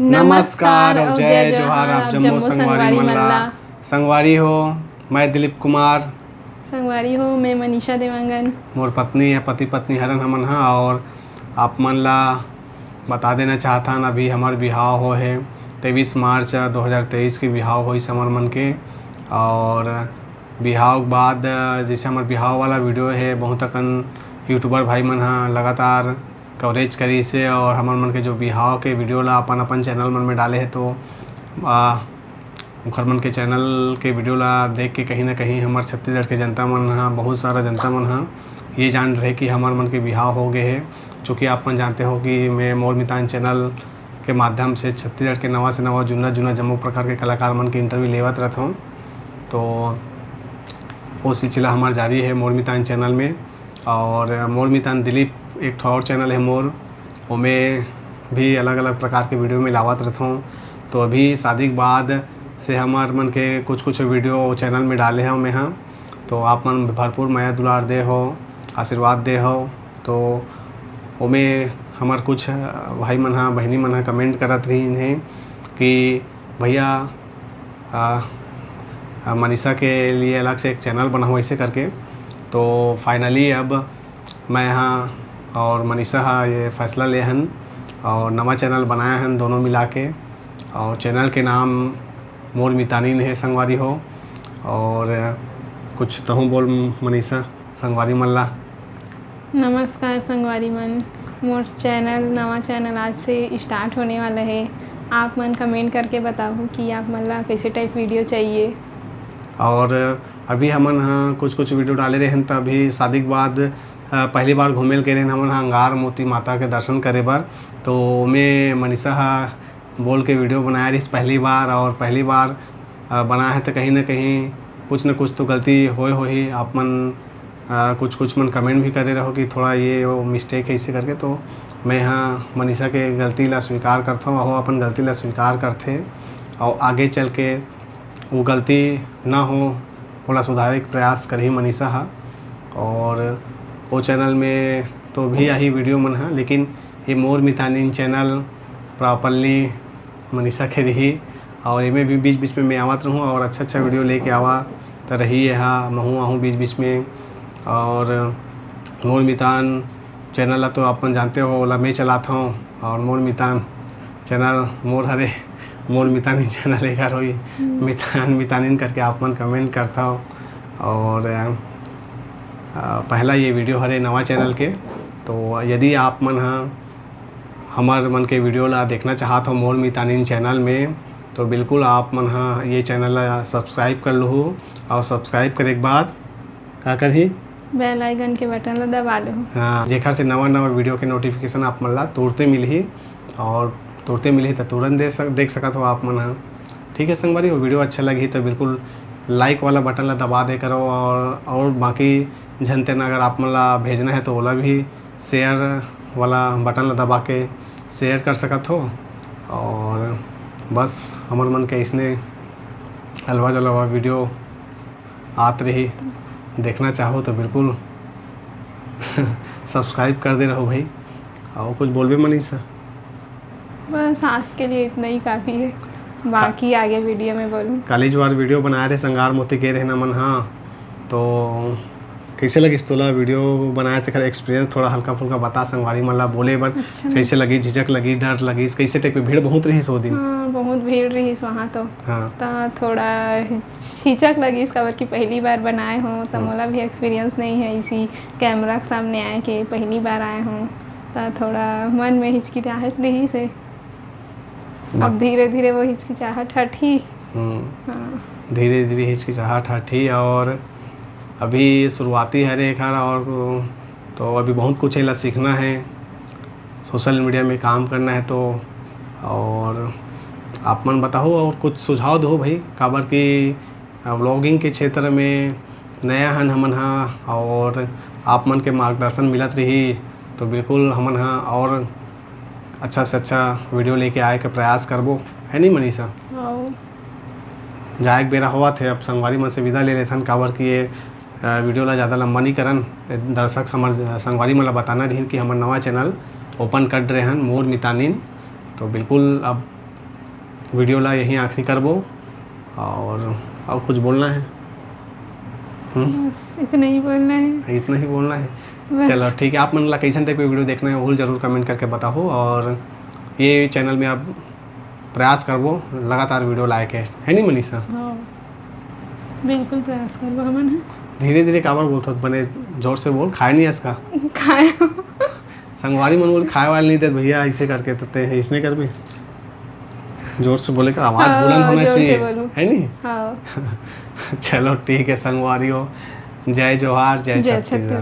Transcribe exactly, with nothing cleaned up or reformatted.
नमस्कार अउ जय जोहार आप जम्मो संगवारी मन ला। संगवारी हो, मैं दिलीप कुमार। संगवारी हो, मैं मनीषा देवांगन। मोर पत्नी या पति पत्नी हरन हमन हा, और आप मन ला बता देना चाहथन, अभी हमर बिहाव हो हे तेईस मार्च दो हज़ार तेईस के बिहाव होइस हमर मन के। और बिहाव के बाद, जैसे हमर बिहाव वाला वीडियो हे, बहुत अकन यूट्यूबर भाई मन हा लगातार कवरेज करिस हे, और हमर मन के जो बिहाव के वीडियो ला अपन अपन चैनल मन में डाले हे, तो आ, ओखर मन के चैनल के वीडियो ला देख के कहीं ना कहीं हमर छत्तीसगढ़ के जनता मन हा, बहुत सारा जनता मन हा ये जान रहे कि हमर मन के बिहाव हो गए हे। चूँकि आप मन जानते हो कि मैं मोर मितान चैनल के माध्यम से छत्तीसगढ़ के नवा से नवा, जुन्ना जुन्ना जम्मो प्रकार के कलाकार मन के इंटरव्यू लेवत रहत हूँ। तो वो सिलसिला हमार जारी है मोर मितान चैनल में। और मोर मितान दिलीप एक ठो और चैनल है मोर, ओमे भी अलग-अलग प्रकार के वीडियो में लावत रहथों। तो अभी शादी के बाद से हमार मन के कुछ-कुछ वीडियो चैनल में डाले हव मैं ह। तो आप मन भरपूर मया दुलार दे हो, आशीर्वाद दे हो। तो ओमे हमार कुछ भाई मन ह, बहिनी मन ह कमेंट करत रहिन हे कि भैया, अ, अ, मनीषा के लिए अलग से एक चैनल बनाओ ऐसे करके। तो फाइनली अब मैं हा और मनीषा हा ये फैसला ले हन और नवा चैनल बनाया हन दोनों मिला के। और चैनल के नाम मोर मितानिन है संगवारी हो। और कुछ तहूँ बोल मनीषा संगवारी मन ला। नमस्कार संगवारी मन, मोर चैनल, नवा चैनल आज से स्टार्ट होने वाला है। आप मन कमेंट करके बताओ कि आप मन ला कैसे टाइप वीडियो चाहिए। और अभी हमन ह कुछ कुछ वीडियो डाले रहन, त अभी शादी के बाद, अ, पहली बार घूमे ल गए रहन हमन ह अंगार मोती माता के दर्शन करे बर। तो ओमे मनीषा ह बोल के वीडियो बनाए रहिस पहली बार, और पहली बार, अ, बनाए हे तो कहीं ना कहीं कुछ ना कुछ तो गलती होए होही। आप मन, अ, कुछ कुछ मन कमेंट भी करे रहो कि थोड़ा ये वो मिस्टेक है इसे करके। तो मैं ह मनीषा के गलती ला स्वीकार करथों, वो अपन गलती ला स्वीकार करथे, और आगे चल के वो गलती ना हो, ओला सुधारे के प्रयास करही मनीषा ह। और वो चैनल में तो भी आही वीडियो मन ह, लेकिन ये मोर मितानिन चैनल प्रॉपरली मनीषा के रही, और एमे भी बीच बीच में मैं आवत रहूँ और अच्छा अच्छा वीडियो लेके आवा त रही। ये हा महूँ आहूँ बीच बीच में। और मोर मितान चैनल ला तो आप मन जानते हो, ओला मैं चलात हूँ, और मोर मितान चैनल मोर हरे, मोर मितानिन चैनल एकर होई। हम्म। मितान मितानिन करके आप मन कमेंट करथव। और अ, पहला ये वीडियो हरे नवा चैनल के। तो यदि आप मन ह हमर मन के वीडियो ला देखना चाहत हो मोर मितानिन चैनल में, तो बिल्कुल आप मन ह ये चैनल ला सब्सक्राइब कर लहू, और सब्सक्राइब करे के बाद का करही? बेल आइकन के बटन ला दबा देहू। हाँ, जेखर से नवा नवा वीडियो के नोटिफिकेशन आप मन ला तुरते मिलही, और तुरते मिलही त तुरंत दे सक-, देख सकत हो आप मन ह। ठीक है संगवारी, वो वीडियो अच्छा लगही तो बिल्कुल लाइक वाला बटन ला दबा दे करो, और, और बाकी झन तेन अगर आप मन ला भेजना है तो ओला भी शेयर वाला बटन ला दबा के शेयर कर सकत हो। और बस हमर मन के इसने अलवा जलवा वीडियो आत रही, देखना चाहो तो बिल्कुल सब्सक्राइब कर दे रहो भाई। और कुछ बोलबे मनीषा? बस आज के लिए इतना ही काफ़ी है, बाकी आगे वीडियो में बोलूँ। काली जुआर वीडियो बनाए रहे, संगार मोती गए रहे ना मन, हाँ, तो कैसे लगिस तोला वीडियो बनाए, तेकर एक्सपीरियंस थोड़ा हल्का फुल्का बता संगवारी मन ला बोले बर। अच्छा कैसे लगिस। लगी, झिझक लगी, डर लगी, कैसे टाइप के भीड़ बहुत रहिस वो दिन? हाँ, बहुत भीड़ रहिस वहाँ तो। हाँ। त थोड़ा हिच-, हिचक लगिस, काबर कि पहली बार बनाए हो, त हाँ। मोला भी एक्सपीरियंस नहीं है इसी कैमरा के सामने आए के, पहली बार आए हो, त थोड़ा मन में हिचकिचाहट रहिस है। बा- अब धीरे धीरे वो हिचकिचाहट हटही। हम्म। हाँ। धीरे धीरे हिचकिचाहट हटही, और अभी शुरुआती हरे एखर, और तो अभी बहुत कुछ एला सीखना है, सोशल मीडिया में काम करना है तो। और आप मन बताओ और कुछ सुझाव दो भाई, काबर कि व्लॉगिंग के क्षेत्र में नया हन हमन हा, और आप मन के मार्गदर्शन मिलत रही तो बिल्कुल हमन हा और अच्छा से अच्छा वीडियो लेके आए के प्रयास करबो, है नहीं मनीषा? हाँ। जाए के बेरा होवत हे, अब संगवारी मन से विदा ले लेथन, काबर कि ये, अ, वीडियो ला ज़्यादा लंबा नहीं करन। दर्शक हमर, संगवारी मन ला बताना रहिन कि हमर नवा चैनल ओपन कर रहे हन, मोर मितानिन। तो बिल्कुल अब वीडियो ला यहीं आखिरी करबो। और, और कुछ बोलना है? हम्म? बस इतना ही बोलना है। इतना ही बोलना है। बस। चलो ठीक है, आप मन ला कैसन टाइप के वीडियो देखना है, वो जरूर कमेंट करके बताओ। और ये चैनल में आप प्रयास करबो लगातार वीडियो लाए के, है नहीं मनीषा? हाँ, बिल्कुल प्रयास करबो हमन ह। धीरे धीरे काबर बोलत हस, बने जोर से बोल, खाए नहीं हस का? खाए। संगवारी मन बोल, खाए वाले नहीं देत भैया, ऐसे करके तो ते हैं, इसने कर भी जोर से बोले का आवाज हाँ, बुलंद होना जोर से चाहिए, बोलूं। है नहीं? हाँ। चलो ठीक है संगवारी हो, जय जोहार, जय जय छत्तीसगढ़। छत्तीसगढ़।